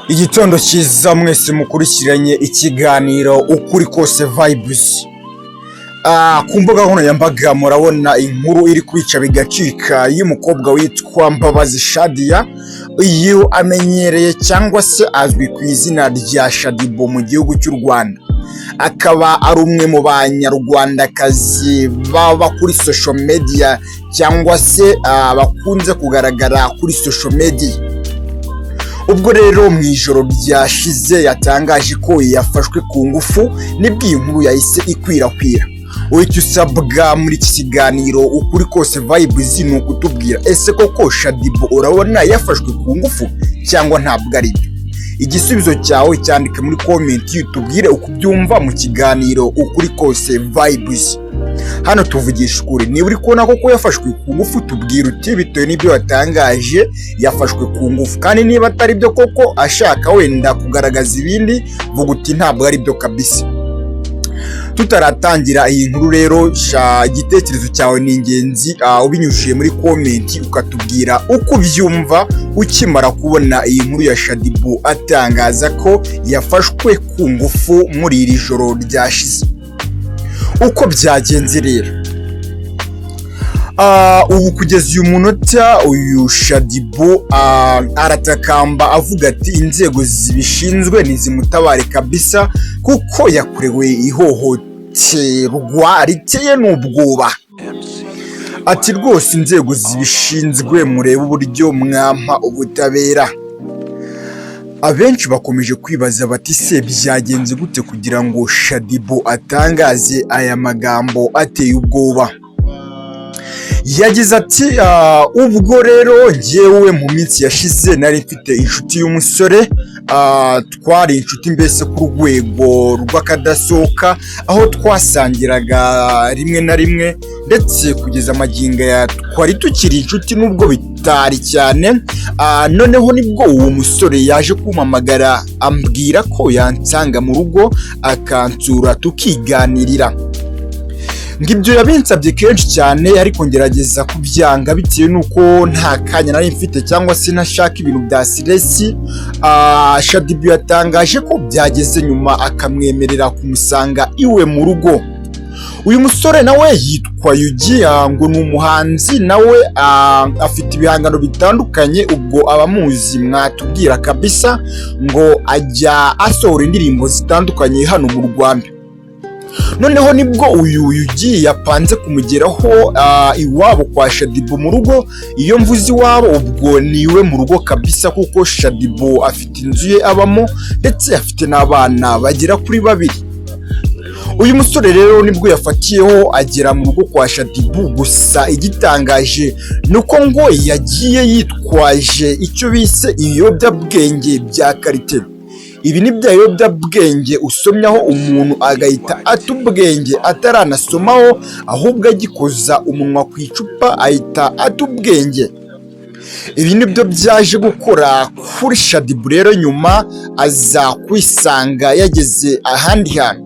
Igitondo cyiza mwese mukurikiranye ikiganiro Ukuri Kose Vibes. Ku mbuga nkoranyambaga murabona inkuru iri kwica bigacika y'umukobwa witwa Mbabazi Shadia. Uyu amenyereye cyangwa se azwi ku izina rya Shaddyboo mu gihugu cy'u Rwanda, akaba ari umwe mu banyarwandakazi baba kuri social media cyangwa se bakunze kugaragara kuri social media. Ubwo rero mu ijoro ryashize yatangaje ko yafashwe ku ngufu, nibwo iyi nkuru yahise ikwirakwira. Icyo usabwa muri iki kiganiro Ukuri Kose Vibes ni ukutubwira: ese koko Shaddyboo urabona yafashwe ku ngufu cyangwa ntabwo ari byo? Igisubizo cyawe cyandike muri comment, utubwire uko ubyumva mu kiganiro Ukuri Kose Vibes. Hano tuvugisha ukuri. Niba uri kubona koko yafashwe ku ngufu, tubwire uti bitewe n'ibyo yatangaje yafashwe ku ngufu. Kandi niba atari byo koko, ashaka wenda kugaragaza ibindi, vuga uti ntabwo ari byo kabisa. Tutaratangira iyi nkuru rero, igitekerezo cyawe ni ingenzi, ubinyujije muri comment ukatubwira uko ubyumva ukimara kubona iyi nkuru ya Shaddyboo atangaza ko yafashwe ku ngufu muri iri joro ryashize. Uko byagenze rero, ubu kugeza uyu munota uyu Shaddyboo aratakamba avuga ati inzego zibishinzwe nizimutabare kabisa, kuko yakorewe ihohoterwa riteye n'ubwoba. Ati rwose inzego zibishinzwe murebe uburyo mwampa ubutabera. Abenshi bakomeje kwibaza bati se byagenze gute kugira ngo Shaddyboo atangaze aya magambo ateye ubwoba? Yagize ati ubwo rero njyewe mu minsi yashize nari mfite inshuti y'umusore, twari inshuti mbese ku rwego rw'akadasohoka, aho twasangiraga rimwe na rimwe, ndetse kugeza amagingo aya twari tukiri inshuti nubwo bitari cyane. Noneho nibwo uwo musore yaje kumpamagara ambwira ko yansanga mu rugo akansura tukiganirira. Ngo ibyo yabinsabye kenshi cyane, ariko ngerageza kubyanga bitewe n'uko nta kanya nari mfite cyangwa se ntashaka ibintu bya stress. Shaddyboo yatangaje ko byageze nyuma akamwemerera kumusanga iwe mu rugo. Uyu musore nawe yitwa Yugi, ngo ni umuhanzi nawe, afite ibihangano bitandukanye. Ubwo abamuzi mwatubwira kabisa. Ngo ajya asohora indirimbo zitandukanye hano mu Rwanda. Noneho nibwo uyu Yugi yapanze kumugeraho iwabo kwa Shaddyboo mu rugo. Iyo mvuze iwabo, ubwo ni iwe mu rugo kabisa, kuko Shaddyboo afite inzu ye abamo, ndetse afite n'abana bagera kuri babiri. Uyu musore rero nibwo yafatiyeho agera mu rugo kwa Shaddyboo. Gusa igitangaje ni uko ngo yagiye yitwaje icyo bise ibiyobyabwenge bya qualité. Ibi ni bya biyobyabwenge usomyaho umuntu agahita ata ubwenge ataranasomaho, ahubwo agikoza umunwa ku icupa ahita ata ubwenge. Ibi nibyo byaje gukora kuri Shaddyboo rero, nyuma aza kwisanga yageze ahandi hantu.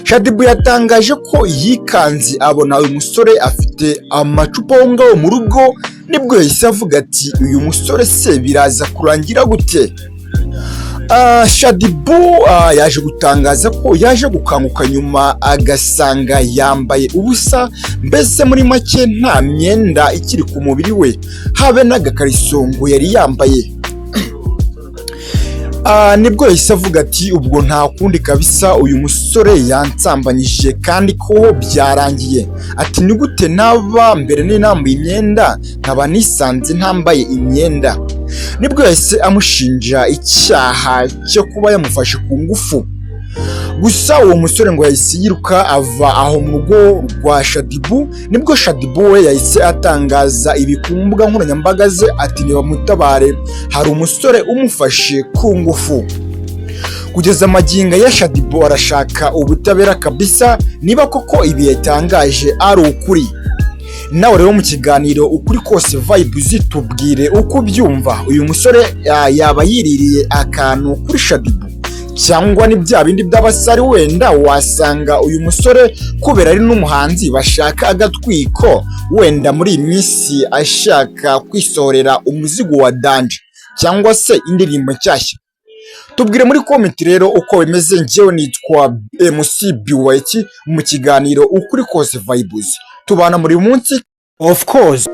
Shaddyboo yatangaje ko yikanze abona uyu musore afite amacupa aho ngaho mu rugo, nibwo yahise avuga ati uyu musore se biraza kurangira gute? Shaddyboo yaje gutangaza ko yaje gukanguka nyuma agasanga yambaye ubusa, mbese muri make nta myenda ikiri ku mubiri we, habe n'agakariso ngo yari yambaye. Nibwo yahise avuga ati ubwo nta kundi kabisa, uyu musore yansambanyije kandi ko byarangiye. Ati ni gute naba mbere nari nambaye imyenda nkaba nisanze ntambaye imyenda? Nibwo yahise amushinja icyaha cyo kuba yamufashe ku ngufu. Gusa uwo musore ngo yahise yiruka ava aho mu rugo rwa Shaddyboo. Nibwo Shaddyboo we yahise atangaza ibi ku mbuga nkoranyambaga ze, ati nibamutabare, hari umusore umufashe ku ngufu. Kugeza amagingo ya Shaddyboo arashaka ubutabera kabisa, niba koko ibi yatangaje ari ukuri. Nawe rero mu kiganiro Ukuri Kose Vibes tubwire uko ubyumva. Uyu musore yaba yiririye akantu kuri Shaddyboo, cyangwa ni bya bindi by'abasari? Wenda wasanga uyu musore kubera ari n'umuhanzi bashaka agatwiko, wenda muri iyi minsi ashaka kwisohorera umuzigo wa danger, cyangwa se ashaka kugaragaza ko cyangwa se indirimbo nshyashya? Tubwire muri comment rero uko bimeze. Njyewe nitwa MC BYT, mu kiganiro Ukuri Kose Vibes tubana buri munsi. Of course,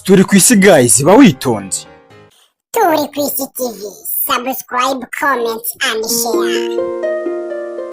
turi ku isi guys, ba witonze. Turi ku Isi TV. Subscribe, comment and share.